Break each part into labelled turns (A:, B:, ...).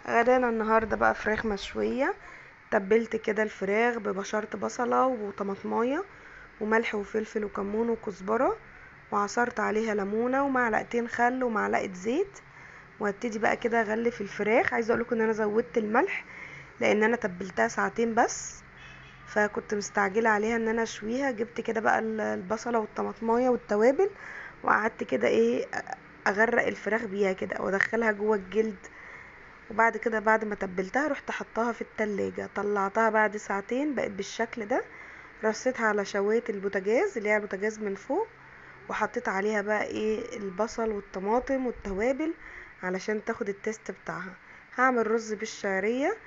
A: غدانا النهارده بقى فراخ مشوية. تبلت كده الفراخ ببشرة بصله وطماطمايه وملح وفلفل وكمون وكزبره، وعصرت عليها ليمونه ومعلقتين خل ومعلقة زيت، وهبتدي بقى كده اغلف الفراخ. عايزه اقولكم ان انا زودت الملح لان انا تبلتها ساعتين بس، فكنت مستعجلة عليها ان انا اشويها. جبت كده بقى البصله والطماطمايه والتوابل، وقعدت كده ايه اغرق الفراخ بيها كده وادخلها جوه الجلد. وبعد كده بعد ما تبلتها رحت حطاها في التلاجة، طلعتها بعد ساعتين بقت بالشكل ده. رصيتها على شواية البوتاجاز اللي هي البوتاجاز من فوق، وحطيت عليها بقى ايه البصل والطماطم والتوابل علشان تاخد ال taste بتاعها. هعمل رز بالشعرية.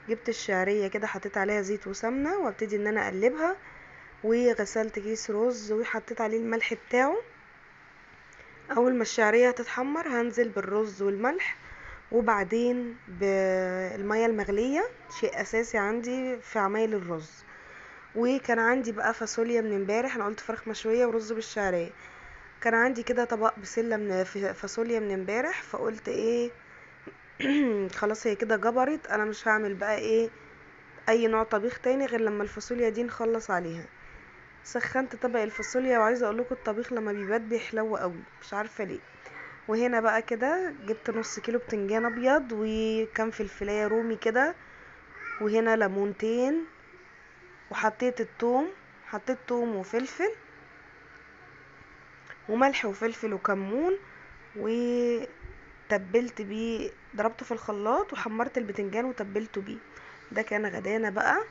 A: جبت الشعرية كده حطيت عليها زيت وسمنة، وابتدي ان انا اقلبها، وغسلت كيس رز وحطيت عليه الملح بتاعه. اول ما الشعرية تتحمر هنزل بالرز والملح، وبعدين بالمية المغلية، شيء اساسي عندي في عمايل الرز. وكان عندي بقى فاصوليا من امبارح، انا قلت فراخ مشوية ورز بالشعرية، كان عندي كده طبق بسلة من فاصوليا من امبارح، فقلت ايه خلاص هي كده جبرت، انا مش هعمل بقى ايه اي نوع طبيخ تاني غير لما الفاصوليا دي نخلص عليها. سخنت طبق الفاصوليا، وعايزه اقول لكم الطبيخ لما بيبات بيحلو قوي، مش عارفه ليه. وهنا بقى كده جبت نص كيلو بتنجان ابيض وكام فلفلايه رومي كده، وهنا ليمونتين، وحطيت التوم، حطيت توم وفلفل وملح وفلفل وكمون، وتبلت بيه، ضربته في الخلاط وحمرت البتنجان وتبلته بيه. ده كان غدانا بقى،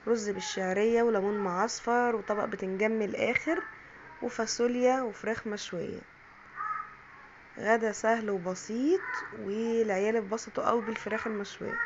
A: رز بالشعرية وليمون معصفر وطبق بتنجان من الاخر وفاصوليا وفراخ مشوية. غدا سهل وبسيط، والعيال اتبسطوا قوي بالفراخ المشوية.